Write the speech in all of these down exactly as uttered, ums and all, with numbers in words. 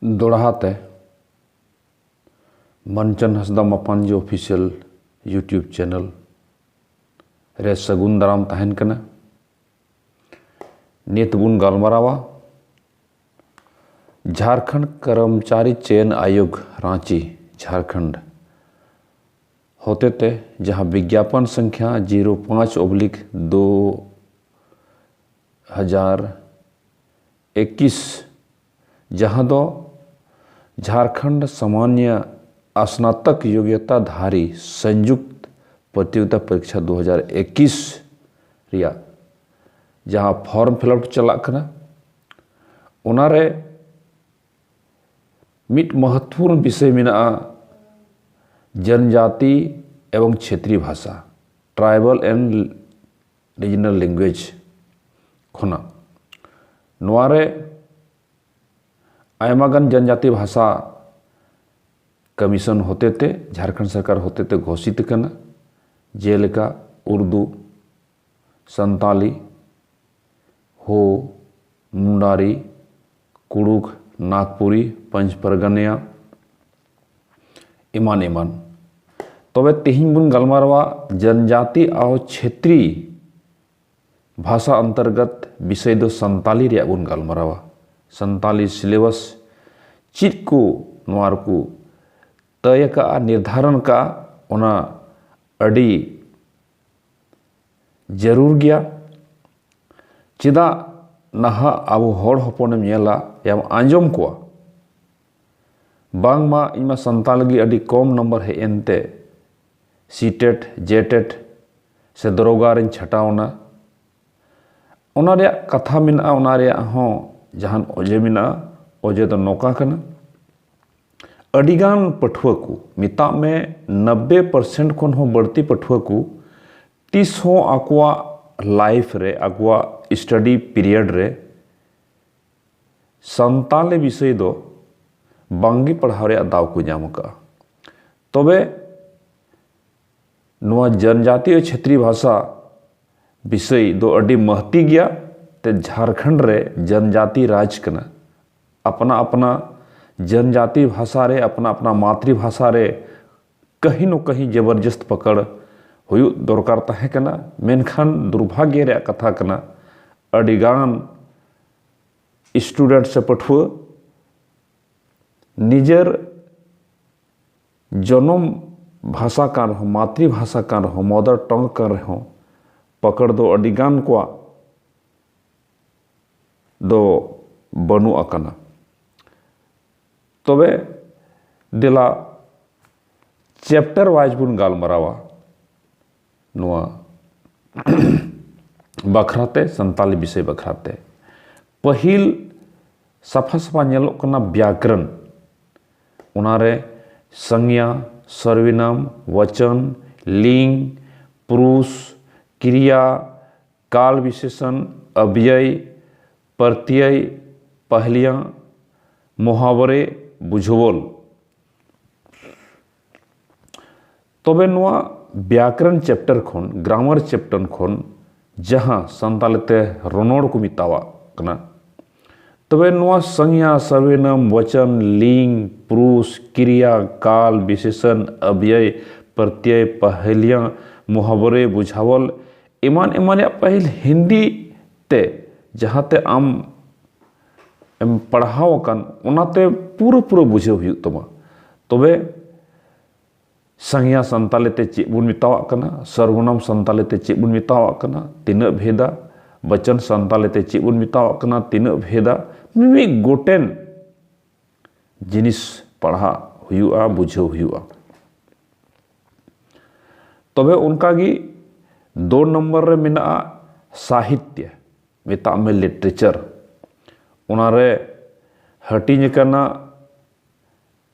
ᱫᱚᱲᱦᱟ ᱛᱮ ᱢᱟᱱᱪᱚᱱ ᱦᱟᱸᱥᱫᱟ ᱢᱟᱯᱟᱱᱡᱤ official YouTube channel ᱨᱮ ᱥᱟᱹᱜᱩᱱ ᱫᱟᱨᱟᱢ ᱛᱟᱦᱮᱱ ᱠᱟᱱᱟ᱾ ᱱᱤᱛ ᱵᱚᱱ ᱜᱟᱞᱢᱟᱨᱟᱣᱟ ᱡᱷᱟᱨᱠᱷᱚᱸᱰ ᱠᱚᱨᱢᱪᱟᱨᱤ ᱪᱚᱭᱚᱱ ᱟᱭᱳᱜᱽ, ᱨᱟᱸᱪᱤ, ᱡᱷᱟᱨᱠᱷᱚᱸᱰ ᱦᱚᱛᱮᱛᱮ ᱡᱟᱦᱟᱸ ᱵᱤᱜᱽᱜᱟᱯᱚᱱ ᱥᱚᱝᱠᱷᱭᱟ ᱡᱤᱨᱳ ᱯᱟᱸᱪ ᱚᱵᱽᱞᱤᱠ ᱫᱩ ᱦᱟᱡᱟᱨ ᱮᱠᱤᱥ, ᱡᱟᱦᱟᱸ ᱫᱚ ᱡᱷᱟᱨᱠᱷᱚᱸᱰ ᱥᱟᱢᱟᱱᱭᱚ ᱟᱥᱱᱟᱛᱚᱠ ᱭᱳᱜᱽᱭᱚᱛᱟ ᱫᱷᱟᱨᱤ ᱥᱚᱝᱡᱩᱠᱛ ᱯᱨᱚᱛᱤᱭᱳᱜᱤᱛᱟ ᱯᱚᱨᱤᱠᱷᱟ ᱫᱩ ᱦᱟᱡᱟᱨ ᱮᱠᱤᱥ ᱨᱮᱭᱟᱜ ᱡᱟᱦᱟᱸ ᱯᱷᱚᱨᱢ ᱯᱷᱤᱞᱟᱯ ᱪᱟᱞᱟᱜ ᱠᱟᱱᱟ, ᱚᱱᱟᱨᱮ ᱢᱤᱫ ᱢᱚᱦᱚᱛᱯᱩᱨᱱ ᱵᱤᱥᱚᱭ ᱢᱮᱱᱟᱜᱼᱟ, ᱡᱚᱱᱡᱟᱛᱤ ᱮᱵᱚᱝ ᱪᱷᱮᱛᱨᱤ ᱵᱷᱟᱥᱟ, Tribal and Regional Language ᱠᱷᱚᱱᱟᱜ᱾ ᱱᱚᱣᱟ ᱨᱮ ᱟᱭᱢᱟ ᱜᱟᱱ ᱡᱚᱱᱡᱟᱛᱤ ᱵᱷᱟᱥᱟ ᱠᱚᱢᱤᱥᱚᱱ ᱦᱚᱛᱮᱛᱮ, ᱡᱷᱟᱨᱠᱷᱚᱸᱰ ᱥᱚᱨᱠᱟᱨ ᱦᱚᱛᱮᱛᱮ ᱜᱷᱳᱥᱤᱛ ᱟᱠᱟᱱᱟ, ᱡᱮᱞᱮᱠᱟ ᱩᱨᱫᱩ, ᱥᱟᱱᱛᱟᱞᱤ, ᱦᱳ, ᱢᱩᱱᱰᱟᱨᱤ, ᱠᱩᱲᱩᱠ, ᱱᱟᱜᱽᱯᱩᱨᱤ, ᱯᱚᱧᱪ ᱯᱚᱨᱜᱚᱱᱟ, ᱮᱢᱟᱱ ᱮᱢᱟᱱ᱾ ᱛᱚᱵᱮ ᱛᱮᱦᱮᱧ ᱵᱚᱱ ᱜᱟᱞᱢᱟᱨᱟᱣᱟ ᱡᱚᱱᱡᱟᱛᱤ ᱟᱨ ᱪᱷᱮᱛᱨᱤ ᱵᱷᱟᱥᱟ ᱚᱱᱛᱚᱨᱜᱚᱛ ᱵᱤᱥᱚᱭ ᱫᱚ ᱥᱟᱱᱛᱟᱞᱤ ᱨᱮᱭᱟᱜ ᱵᱚᱱ ᱜᱟᱞᱢᱟᱨᱟᱣᱟ᱾ ᱥᱟᱱᱛᱟᱞᱤ ᱥᱤᱞᱮᱵᱟᱥ ᱪᱮᱫ ᱠᱚ ᱱᱚᱣᱟ ᱨᱮᱠᱚ ᱛᱚᱭ ᱟᱠᱟᱫᱼᱟ, ᱱᱤᱨᱫᱷᱟᱨᱚᱱ ᱟᱠᱟᱫᱼᱟ, ᱚᱱᱟ ᱟᱹᱰᱤ ᱡᱟᱹᱨᱩᱲ ᱜᱮᱭᱟ᱾ ᱪᱮᱫᱟᱜ ᱱᱟᱦᱟᱜ ᱟᱵᱚ ᱦᱚᱲ ᱦᱚᱯᱚᱱᱮᱢ ᱧᱮᱞᱟ, ᱭᱟᱢ ᱟᱸᱡᱚᱢ ᱠᱚᱣᱟ, ᱵᱟᱝᱢᱟ ᱤᱧ ᱢᱟ ᱥᱟᱱᱛᱟᱲ ᱞᱟᱹᱜᱤᱫ ᱟᱹᱰᱤ ᱠᱚᱢ ᱱᱟᱢᱵᱟᱨ ᱦᱮᱡ ᱮᱱᱛᱮ ᱥᱤᱴᱮᱴ, ᱡᱮᱴᱮᱴ ᱥᱮ ᱫᱚᱨᱚᱜᱟ ᱨᱤᱧ ᱪᱷᱟᱴᱟᱣ ᱮᱱᱟ᱾ ᱚᱱᱟ ᱨᱮᱭᱟᱜ ᱠᱟᱛᱷᱟ ᱢᱮᱱᱟᱜᱼᱟ, ᱚᱱᱟ ᱨᱮᱭᱟᱜ ᱦᱚᱸ ᱡᱟᱦᱟᱱ ᱚᱡᱮ ᱢᱮᱱᱟᱜᱼᱟ᱾ ᱚᱡᱮ ᱫᱚ ᱱᱚᱝᱠᱟ ᱠᱟᱱᱟ, ᱟᱹᱰᱤᱜᱟᱱ ᱯᱟᱹᱴᱷᱩᱣᱟᱹ ᱠᱚ, ᱢᱮᱛᱟᱜ ᱢᱮ ᱱᱚᱵᱵᱳᱭ ᱯᱟᱨᱥᱮᱱᱴ ᱠᱷᱚᱱ ᱦᱚᱸ ᱵᱟᱹᱲᱛᱤ ᱯᱟᱹᱴᱷᱩᱣᱟᱹ ᱠᱚ ᱛᱤᱥ ᱦᱚᱸ ᱟᱠᱚᱣᱟᱜ ᱞᱟᱭᱤᱯᱷ ᱨᱮ, ᱟᱠᱚᱣᱟᱜ ᱥᱴᱟᱰᱤ ᱯᱤᱨᱤᱭᱚᱰ ᱨᱮ ᱥᱟᱱᱛᱟᱞᱤ ᱵᱤᱥᱚᱭ ᱫᱚ ᱵᱟᱝᱜᱮ ᱯᱟᱲᱦᱟᱣ ᱨᱮᱭᱟᱜ ᱫᱟᱣ ᱠᱚ ᱧᱟᱢ ᱟᱠᱟᱫᱼᱟ᱾ ᱛᱚᱵᱮ ᱱᱚᱣᱟ ᱡᱚᱱᱡᱟᱛᱤᱭᱚ ᱪᱷᱮᱛᱨᱤ ᱵᱷᱟᱥᱟ ᱵᱤᱥᱚᱭ ᱫᱚ ᱟᱹᱰᱤ ᱢᱟᱹᱦᱛᱤ ᱜᱮᱭᱟ᱾ ᱛᱮ ᱡᱷᱟᱨᱠᱷᱚᱸᱰ ᱨᱮ ᱡᱚᱱᱡᱟᱛᱤ ᱨᱟᱡᱽ ᱠᱟᱱᱟ, ᱟᱯᱱᱟ ᱟᱯᱱᱟ जनजाति भाषा रे, अपना अपना मातृभाषा रे कहीं न कहीं जबरदस्त पकड़ ᱦᱩᱭᱩᱜ ᱫᱚᱨᱠᱟᱨ ᱛᱟᱦᱮᱸ ᱠᱟᱱᱟ᱾ ᱢᱮᱱᱠᱷᱟᱱ ᱫᱩᱨᱵᱷᱟᱜᱽᱭᱚ ᱨᱮᱭᱟᱜ ᱠᱟᱛᱷᱟ ᱠᱟᱱᱟ, ᱟᱹᱰᱤᱜᱟᱱ ᱥᱴᱩᱰᱮᱱᱴ ᱥᱮ ᱯᱟᱹᱴᱷᱩᱣᱟᱹ ᱱᱤᱡᱮᱨ ᱡᱚᱱᱚᱢ ᱵᱷᱟᱥᱟ ᱠᱟᱱ ᱨᱮᱦᱚᱸ, ᱢᱟᱛᱨᱤ ᱵᱷᱟᱥᱟ ᱠᱟᱱ ᱨᱮᱦᱚᱸ, ᱢᱟᱫᱟᱨ ᱴᱚᱝ ᱠᱟᱱ ᱨᱮᱦᱚᱸ, ᱯᱟᱠᱚᱲ ᱫᱚ ᱟᱹᱰᱤ ᱜᱟᱱ ᱠᱚᱣᱟᱜ ᱫᱚ ᱵᱟᱹᱱᱩᱜ ᱟᱠᱟᱱᱟ᱾ ᱛᱚᱵᱮ ᱫᱮᱞᱟ ᱪᱮᱯᱴᱟᱨ ᱣᱟᱭᱤᱡ ᱵᱚᱱ ᱜᱟᱞᱢᱟᱨᱟᱣᱟ ᱱᱚᱣᱟ ᱵᱟᱠᱷᱨᱟᱛᱮ, ᱥᱟᱱᱛᱟᱞᱤ ᱵᱤᱥᱚᱭ ᱵᱟᱠᱷᱨᱟᱛᱮ᱾ ᱯᱟᱹᱦᱤᱞ ᱥᱟᱯᱷᱟ ᱥᱟᱯᱷᱟ ᱧᱮᱞᱚᱜ ᱠᱟᱱᱟ ᱵᱮᱭᱟᱠᱨᱚᱱ᱾ ᱚᱱᱟᱨᱮ ᱥᱚᱝᱭᱟ, ᱥᱚᱨᱵᱤᱱᱟᱢ, ᱣᱚᱪᱚᱱ, ᱞᱤᱝ, ᱯᱩᱨᱩᱥ, ᱠᱨᱤᱭᱟ, ᱠᱟᱞ ᱵᱤᱥᱮᱥᱚᱱ, ᱟᱵᱽᱭᱚᱭ, ᱯᱨᱚᱛᱭᱚᱭ, ᱯᱟᱦᱞᱤᱭᱟᱸ, ᱢᱚᱦᱟᱵᱚᱨᱮ, ᱵᱩᱡᱷᱟᱹᱣᱚᱞ᱾ ᱛᱚᱵᱮ ᱱᱚᱣᱟ ᱵᱮᱭᱟᱠᱨᱚᱱ ᱪᱮᱯᱴᱟᱨ ᱠᱷᱚᱱ, ᱜᱨᱟᱢᱟᱨ ᱪᱮᱯᱴᱟᱨ ᱠᱷᱚᱱ ᱡᱟᱦᱟᱸ ᱥᱟᱱᱛᱟᱞᱤ ᱛᱮ ᱨᱚᱱᱚᱲ ᱠᱚ ᱢᱮᱛᱟᱣᱟᱜ ᱠᱟᱱᱟ, ᱛᱚᱵᱮ ᱱᱚᱣᱟ ᱥᱚᱝᱭᱟ, ᱥᱚᱨᱵᱤᱱᱟᱢ, ᱣᱚᱪᱚᱱ, ᱞᱤᱝ, ᱯᱩᱨᱩᱥ, ᱠᱨᱤᱭᱟ, ᱠᱟᱞ, ᱵᱤᱥᱮᱥᱚᱱ, ᱟᱵᱽᱭᱚᱭ, ᱯᱨᱚᱛᱭᱚᱭ, ᱯᱟᱦᱞᱤᱭᱟᱸ, ᱢᱚᱦᱟᱵᱚᱨᱮ, ᱵᱩᱡᱷᱟᱣᱚᱞ, ᱮᱢᱟᱱ ᱮᱢᱟᱱ ᱨᱮᱭᱟᱜ ᱯᱟᱹᱦᱤᱞ ᱦᱤᱱᱫᱤ ᱛᱮ ᱡᱟᱦᱟᱸᱛᱮ ᱟᱢ ᱮᱢ ᱯᱟᱲᱦᱟᱣ ᱟᱠᱟᱱ, ᱚᱱᱟᱛᱮ ᱯᱩᱨᱟᱹ ᱯᱩᱨᱟᱹ ᱵᱩᱡᱷᱟᱹᱣ ᱦᱩᱭᱩᱜ ᱛᱟᱢᱟ᱾ ᱛᱚᱵᱮ ᱥᱚᱝᱭᱟ ᱥᱟᱱᱛᱟᱞᱤ ᱛᱮ ᱪᱮᱫ ᱵᱚᱱ ᱢᱮᱛᱟᱣᱟᱜ ᱠᱟᱱᱟ, ᱥᱚᱨᱵᱚᱱᱟᱢ ᱥᱟᱱᱛᱟᱞᱤ ᱛᱮ ᱪᱮᱫ ᱵᱚᱱ ᱢᱮᱛᱟᱣᱟᱜ ᱠᱟᱱᱟ, ᱛᱤᱱᱟᱹᱜ ᱵᱷᱮᱫᱟ, ᱵᱟᱪᱚᱱ ᱥᱟᱱᱛᱟᱞᱤ ᱛᱮ ᱪᱮᱫ ᱵᱚᱱ ᱢᱮᱛᱟᱣᱟᱜ ᱠᱟᱱᱟ, ᱛᱤᱱᱟᱹᱜ ᱵᱷᱮᱫᱟ, ᱢᱤᱢᱤᱫ ᱜᱚᱴᱮᱱ ᱡᱤᱱᱤᱥ ᱯᱟᱲᱦᱟᱜ ᱦᱩᱭᱩᱜᱼᱟ, ᱵᱩᱡᱷᱟᱹᱣ ᱦᱩᱭᱩᱜᱼᱟ᱾ ᱛᱚᱵᱮ ᱚᱱᱠᱟᱜᱮ ᱫᱳ ᱱᱚᱢᱵᱚᱨ ᱨᱮ ᱢᱮᱱᱟᱜᱼᱟ ᱥᱟᱦᱤᱛᱭᱚ, ᱢᱮᱛᱟᱜ ᱢᱮ ᱞᱤᱴᱟᱨᱮᱪᱟᱨ᱾ ᱚᱱᱟᱨᱮ ᱦᱟᱹᱴᱤᱧ ᱟᱠᱟᱱᱟ,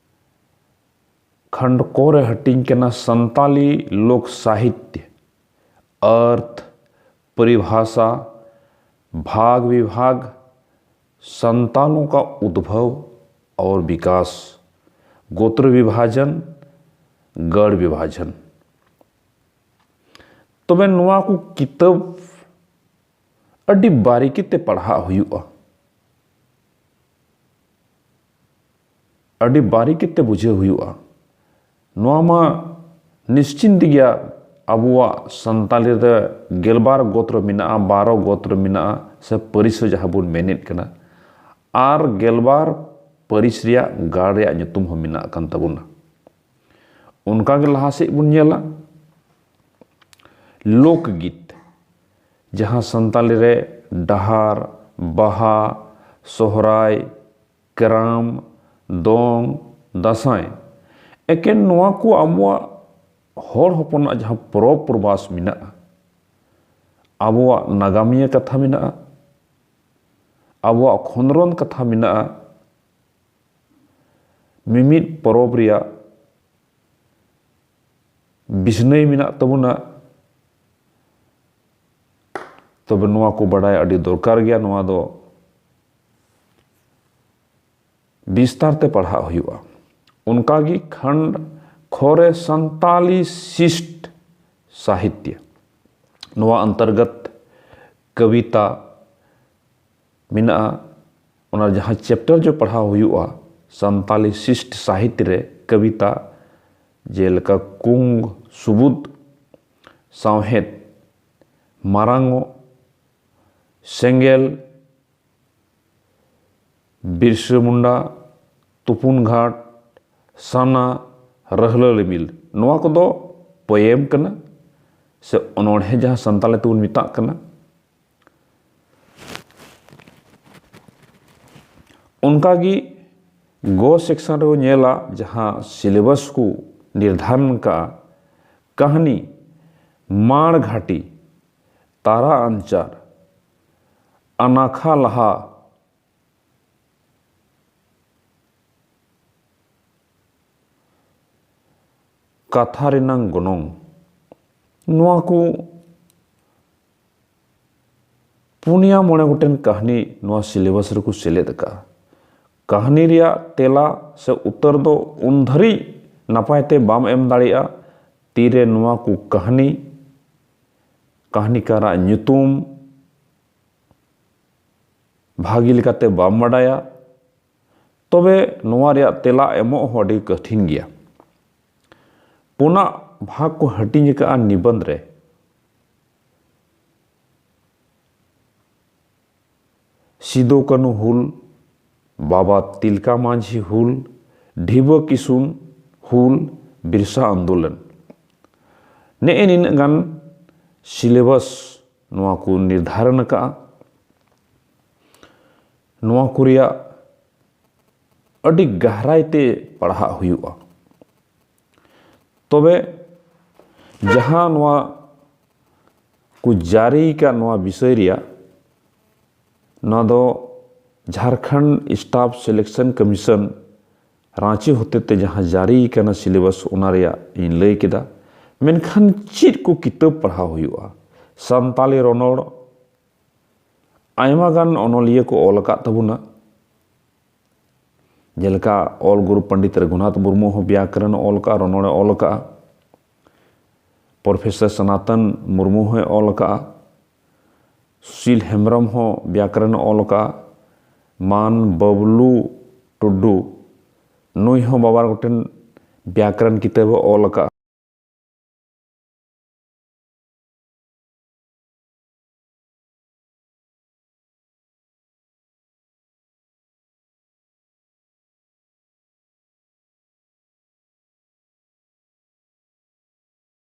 ᱠᱷᱚᱸᱰ ᱠᱚ ᱨᱮ ᱦᱟᱹᱴᱤᱧ ᱠᱟᱱᱟ ᱥᱟᱱᱛᱟᱞᱤ ᱞᱳᱠ ᱥᱟᱦᱤᱛᱭᱚ, ᱚᱨᱛᱷ, ᱯᱚᱨᱤᱵᱷᱟᱥᱟ, ᱵᱷᱟᱜᱽ ᱵᱤᱵᱷᱟᱜᱽ, संतालों का उद्भव और विकास, गोत्र विभाजन, गण विभाजन। ᱛᱚᱵᱮ ᱱᱚᱣᱟ ᱠᱚ ᱠᱤᱛᱟᱹᱵ ᱟᱹᱰᱤ ᱵᱟᱨᱤᱠᱤ ᱛᱮ ᱯᱟᱲᱦᱟᱜ ᱦᱩᱭᱩᱜᱼᱟ᱾ ᱟᱹᱰᱤ ᱵᱟᱨᱤᱠ ᱛᱮ ᱵᱩᱡᱷᱟᱹᱣ ᱦᱩᱭᱩᱜᱼᱟ᱾ ᱱᱚᱣᱟ ᱢᱟ ᱱᱤᱥᱪᱤᱱᱛ ᱜᱮᱭᱟ, ᱟᱵᱚᱣᱟᱜ ᱥᱟᱱᱛᱟᱞᱤ ᱨᱮ ᱜᱮᱞᱵᱟᱨ ᱜᱳᱛᱨᱚ ᱢᱮᱱᱟᱜᱼᱟ, ᱵᱟᱨᱚ ᱜᱳᱛᱨᱚ ᱢᱮᱱᱟᱜᱼᱟ, ᱥᱮ ᱯᱟᱹᱨᱤᱥ ᱦᱚᱸ ᱡᱟᱦᱟᱸ ᱵᱚᱱ ᱢᱮᱱᱮᱫ ᱠᱟᱱᱟ, ᱟᱨ ᱜᱮᱞᱵᱟᱨ ᱯᱟᱹᱨᱤᱥ ᱨᱮᱭᱟᱜ ᱜᱟᱲ ᱨᱮᱭᱟᱜ ᱧᱩᱛᱩᱢ ᱦᱚᱸ ᱢᱮᱱᱟᱜ ᱠᱟᱱ ᱛᱟᱵᱚᱱᱟ᱾ ᱚᱱᱠᱟᱜᱮ ᱞᱟᱦᱟ ᱥᱮᱫ ᱵᱚᱱ ᱧᱮᱞᱟ, ᱞᱳᱠᱜᱤᱛ, ᱡᱟᱦᱟᱸ ᱥᱟᱱᱛᱟᱞᱤ ᱨᱮ ᱰᱟᱦᱟᱨ, ᱵᱟᱦᱟ, ᱥᱚᱦᱨᱟᱭ, ᱠᱟᱨᱟᱢ, ᱫᱚᱝ, ᱫᱟᱸᱥᱟᱭ, ᱮᱠᱮᱱ ᱱᱚᱣᱟ ᱠᱚ ᱟᱵᱚᱣᱟᱜ ᱦᱚᱲ ᱦᱚᱯᱚᱱᱟᱜ ᱡᱟᱦᱟᱸ ᱯᱚᱨᱚᱵᱽ ᱯᱚᱨᱵᱟᱥ ᱢᱮᱱᱟᱜᱼᱟ, ᱟᱵᱚᱣᱟᱜ ᱱᱟᱜᱟᱢᱤᱭᱟᱹ ᱠᱟᱛᱷᱟ ᱢᱮᱱᱟᱜᱼᱟ, ᱟᱵᱚᱣᱟᱜ ᱠᱷᱚᱸᱫᱽᱨᱚᱸᱫᱽ ᱠᱟᱛᱷᱟ ᱢᱮᱱᱟᱜᱼᱟ, ᱢᱤᱢᱤᱫ ᱯᱚᱨᱚᱵᱽ ᱨᱮᱭᱟᱜ ᱵᱤᱥᱱᱟᱹᱭ ᱢᱮᱱᱟᱜ ᱛᱟᱵᱚᱱᱟ, ᱛᱚᱵᱮ ᱱᱚᱣᱟ ᱠᱚ ᱵᱟᱰᱟᱭ ᱟᱹᱰᱤ ᱫᱚᱨᱠᱟᱨ ᱜᱮᱭᱟ᱾ ᱱᱚᱣᱟ ᱫᱚ ᱵᱤᱥᱛᱟᱨ ᱛᱮ ᱯᱟᱲᱦᱟᱜ ᱦᱩᱭᱩᱜᱼᱟ᱾ ᱚᱱᱠᱟᱜᱮ ᱠᱷᱟᱱᱰ ᱠᱷᱚ ᱨᱮ ᱥᱟᱱᱛᱟᱞᱤ ᱥᱤᱥᱴ ᱥᱟᱦᱤᱛᱭᱚ, ᱱᱚᱣᱟ ᱚᱱᱛᱚᱨᱜᱚᱛ ᱠᱚᱵᱤᱛᱟ ᱢᱮᱱᱟᱜᱼᱟ᱾ ᱚᱱᱟ ᱡᱟᱦᱟᱸ ᱪᱮᱯᱴᱟᱨ ᱡᱚ ᱯᱟᱲᱦᱟᱣ ᱦᱩᱭᱩᱜᱼᱟ, ᱥᱟᱱᱛᱟᱞᱤ ᱥᱤᱥᱴ ᱥᱟᱦᱤᱛ ᱨᱮ ᱠᱚᱵᱤᱛᱟ, ᱡᱮᱞᱮᱠᱟ ᱠᱩᱝ ᱥᱩᱵᱩᱫ, ᱥᱟᱶᱦᱮᱫ, ᱢᱟᱨᱟᱝᱚᱜ, ᱥᱮᱸᱜᱮᱞ, ᱵᱤᱨᱥᱟᱹ ᱢᱩᱱᱰᱟ, ᱛᱩᱯᱩᱱ ᱜᱷᱟᱴ, ᱥᱟᱱᱟ, ᱨᱟᱹᱦᱞᱟᱹ ᱨᱤᱢᱤᱞ, ᱱᱚᱣᱟ ᱠᱚᱫᱚ ᱯᱚᱭᱮᱢ ᱠᱟᱱᱟ, ᱥᱮ ᱚᱱᱚᱬᱦᱮ ᱡᱟᱦᱟᱸ ᱥᱟᱱᱛᱟᱲᱤ ᱛᱮᱵᱚᱱ ᱢᱮᱛᱟᱜ ᱠᱟᱱᱟ᱾ ᱚᱱᱠᱟᱜᱮ ᱜᱚ ᱥᱮᱠᱥᱚᱱ ᱨᱮᱵᱚᱱ ᱧᱮᱞᱟ, ᱡᱟᱦᱟᱸ ᱥᱤᱞᱮᱵᱟᱥ ᱠᱚ ᱱᱤᱨᱫᱷᱟᱨᱚᱱ ᱠᱟᱜᱼᱟ, ᱠᱟᱹᱦᱱᱤ, ᱢᱟᱲ ᱜᱷᱟᱴᱤ, ᱛᱟᱨᱟ ᱟᱧᱪᱟᱨ, ᱟᱱᱟᱠᱷᱟ ᱞᱟᱦᱟ, ᱠᱟᱛᱷᱟ ᱨᱮᱱᱟᱝ ᱜᱚᱱᱚᱝ, ᱱᱚᱣᱟ ᱠᱚ ᱯᱩᱱᱭᱟ ᱢᱚᱬᱮ ᱜᱚᱴᱮᱱ ᱠᱟᱹᱦᱱᱤ ᱱᱚᱣᱟ ᱥᱤᱞᱮᱵᱟᱥ ᱨᱮᱠᱚ ᱥᱮᱞᱮᱫ ᱟᱠᱟᱫᱼᱟ᱾ ᱠᱟᱹᱦᱱᱤ ᱨᱮᱭᱟᱜ ᱛᱮᱞᱟ ᱥᱮ ᱩᱛᱛᱚᱨ ᱫᱚ ᱩᱱ ᱫᱷᱟᱹᱨᱤᱡ ᱱᱟᱯᱟᱭ ᱛᱮ ᱵᱟᱢ ᱮᱢ ᱫᱟᱲᱮᱭᱟᱜᱼᱟ, ᱛᱤᱨᱮ ᱱᱚᱣᱟ ᱠᱚ ᱠᱟᱹᱦᱱᱤ, ᱠᱟᱹᱦᱱᱤᱠᱟᱨᱟᱜ ᱧᱩᱛᱩᱢ ᱵᱷᱟᱹᱜᱤ ᱞᱮᱠᱟᱛᱮ ᱵᱟᱢ ᱵᱟᱰᱟᱭᱟ, ᱛᱚᱵᱮ ᱱᱚᱣᱟ ᱨᱮᱭᱟᱜ ᱛᱮᱞᱟ ᱮᱢᱚᱜ ᱦᱚᱸ ᱟᱹᱰᱤ ᱠᱚᱴᱷᱤᱱ ᱜᱮᱭᱟ᱾ ᱯᱩᱱᱟᱜ ᱵᱷᱟᱜᱽ ᱠᱚ ᱦᱟᱹᱴᱤᱧ ᱟᱠᱟᱫᱼᱟ ᱱᱤᱵᱚᱱᱫᱷ ᱨᱮ᱾ ᱥᱤᱫᱩ ᱠᱟᱹᱱᱦᱩ ᱦᱩᱞ, ᱵᱟᱵᱟ ᱛᱤᱞᱠᱟ ᱢᱟᱹᱡᱷᱤ ᱦᱩᱞ, ᱰᱷᱤᱵᱟᱹ ᱠᱤᱥᱩᱱ ᱦᱩᱞ, ᱵᱤᱨᱥᱟ ᱟᱱᱫᱳᱞᱚᱱ᱾ ᱱᱮᱜᱼᱮ ᱱᱤᱱᱟᱹᱜ ᱜᱟᱱ ᱥᱤᱞᱮᱵᱟᱥ ᱱᱚᱣᱟ ᱠᱚ ᱱᱤᱨᱫᱷᱟᱨᱚᱱ ᱟᱠᱟᱫᱼᱟ᱾ ᱱᱚᱣᱟ ᱠᱚ ᱨᱮᱭᱟᱜ ᱟᱹᱰᱤ ᱜᱟᱦᱨᱟᱭ ᱛᱮ ᱯᱟᱲᱦᱟᱜ ᱦᱩᱭᱩᱜᱼᱟ᱾ ᱛᱚᱵᱮ ᱡᱟᱦᱟᱸ ᱱᱚᱣᱟ ᱠᱚ ᱡᱟᱹᱨᱤ ᱟᱠᱟᱫ ᱱᱚᱣᱟ ᱵᱤᱥᱚᱭ ᱨᱮᱭᱟᱜ, ᱱᱚᱣᱟ ᱫᱚ Jharkhand staff selection commission Ranchi ᱦᱚᱛᱮᱛᱮ ᱡᱟᱦᱟᱸ ᱡᱟᱹᱨᱤ ᱟᱠᱟᱱᱟ ᱥᱤᱞᱮᱵᱟᱥ, ᱚᱱᱟ ᱨᱮᱭᱟᱜ ᱤᱧ ᱞᱟᱹᱭ ᱠᱮᱫᱟ᱾ ᱢᱮᱱᱠᱷᱟᱱ ᱪᱮᱫ ᱠᱚ ᱠᱤᱛᱟᱹᱵ ᱯᱟᱲᱦᱟᱣ ᱦᱩᱭᱩᱜᱼᱟ? ᱥᱟᱱᱛᱟᱞᱤ ᱨᱚᱱᱚᱲ ᱟᱭᱢᱟ ᱜᱟᱱ ᱚᱱᱚᱞᱤᱭᱟᱹ ᱠᱚ ᱚᱞ ᱟᱠᱟᱫ ᱛᱟᱵᱚᱱᱟ, ᱡᱮᱞᱮᱠᱟ ᱚᱞ ᱜᱩᱨᱩ ᱯᱚᱱᱰᱤᱛ ᱨᱚᱜᱷᱩᱱᱟᱛᱷ ᱢᱩᱨᱢᱩ ᱦᱚᱸ ᱵᱮᱭᱟᱠᱚᱨᱚᱱ ᱚᱞ ᱟᱠᱟᱫᱼᱟ, ᱨᱚᱱᱚᱲᱮ ᱚᱞ ᱟᱠᱟᱫᱼᱟ᱾ ᱯᱨᱚᱯᱷᱮᱥᱚᱨ ᱥᱚᱱᱟᱛᱚᱱ ᱢᱩᱨᱢᱩ ᱦᱚᱸᱭ ᱚᱞ ᱟᱠᱟᱫᱼᱟ᱾ ᱥᱩᱥᱤᱞ ᱦᱮᱢᱵᱨᱚᱢ ᱦᱚᱸ ᱵᱮᱭᱟᱠᱚᱨᱚᱱ ᱚᱞ ᱟᱠᱟᱫᱼᱟ᱾ ᱢᱟᱱ ᱵᱟᱵᱞᱩ ᱴᱩᱰᱩ, ᱱᱩᱭ ᱦᱚᱸ ᱵᱟᱵᱟᱨ ᱜᱚᱴᱮᱱ ᱵᱮᱭᱟᱠᱚᱨᱚᱱ ᱠᱤᱛᱟᱹᱵ ᱮ ᱚᱞ ᱟᱠᱟᱫᱼᱟ᱾